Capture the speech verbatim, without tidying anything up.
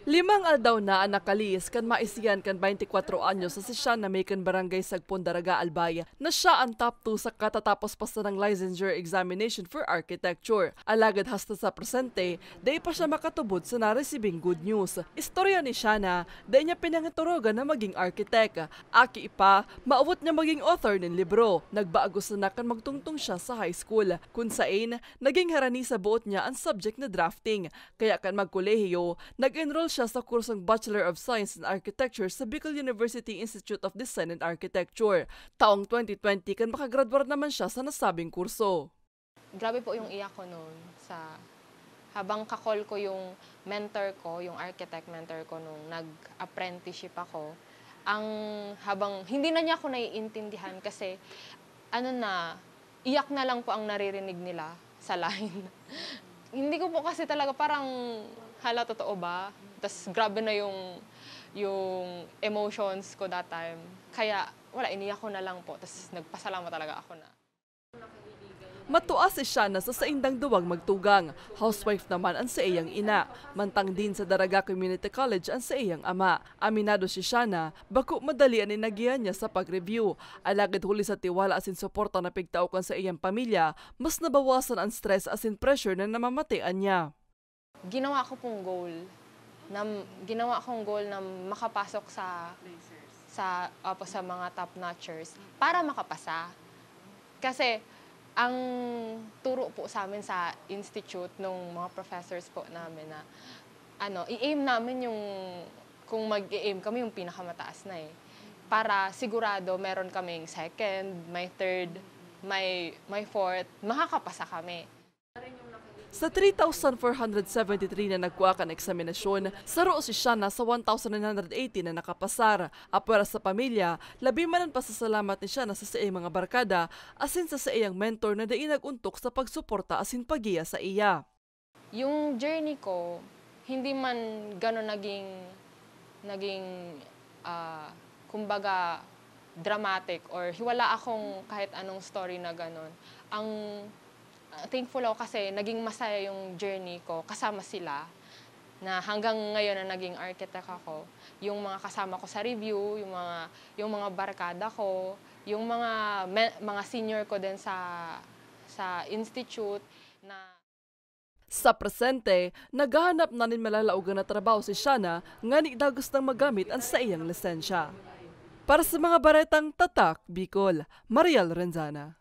Limang aldaw na an nakalihis kan maisihan kan twenty-four anyos na si Shana May kan Barangay Sagpon, Daraga, Albay, na siya an top two sa katatapos pa sanang licensure examination for architecture. Alagad hasta sa presente, dai pa siya makatubod sa naresibing good news. Istorya ni Shana, dai niya pinangiturugan na maging architect. Aki pa, maawot niya maging author nin libro. Nagbago sana kan magtungtong siya sa high school, kun sain, naging harani sa boot niya an subject na drafting. Kaya kan magkolehiyo, nag-enroll siya sa kursong Bachelor of Science in Architecture sa Bicol University Institute of Design and Architecture. Taong twenty twenty kan makagradwar naman siya sa nasabing kurso. Grabe po yung iyak ko noon sa, habang kakol ko yung mentor ko, yung architect mentor ko nung nag-apprenticeship ako, ang habang, hindi na niya ako naiintindihan kasi, ano na, iyak na lang po ang naririnig nila sa line. Hindi ko po kasi talaga parang, "Hala, totoo ba?" Tas grabe na yung, yung emotions ko that time. Kaya, wala, iniyak ko na lang po. Tas nagpasalamat talaga ako na. Matua si Shana sa saindang duwang magtugang. Housewife naman an saiyang ina. Mantang din sa Daraga Community College an saiyang ama. Aminado si Shana, bako madali an inagihan niya sa pag-review. Alagad huli sa tiwala asin suporta na pigtao kan saiyang pamilya, mas nabawasan an stress asin pressure na namamatean niya. Ginawa ko pong goal na, ginawa kong goal na makapasok sa, sa, opo, sa mga top notchers para makapasa. Kasi ang turo po sa amin sa institute nung mga professors po namin na, ano, i-aim namin yung, kung mag-i-aim kami, yung pinakamataas na eh. Para sigurado meron kaming second, may third, may, may fourth, makakapasa kami. Sa three thousand four hundred seventy-three na nagkua kan eksaminasyon, saro si Shana sa one thousand nine hundred eighty na nakapasar. Apwera sa pamilya, labi man an pasasalamat ni Shana sa saiyang mga barkada asin sa saiyang mentor na dai nag-ontok sa pagsuporta asin paggiya saiya. Yung journey ko, hindi man gano'n naging, naging, ah, kumbaga, dramatic or wala akong kahit anong story na gano'n. Ang, ah, thankful ako kasi naging masaya yung journey ko kasama sila, na hanggang ngayon na naging architect ako. Yung mga kasama ko sa review, yung mga, yung mga barkada ko, yung mga me-, mga senior ko din sa, sa institute na Sa presente, naghahanap na nin malalaogan na trabaho si Shana ngani dagos nang magamit an saiyang lisensya. Para sa mga baretang Tatak Bicol, Mariel Renzana.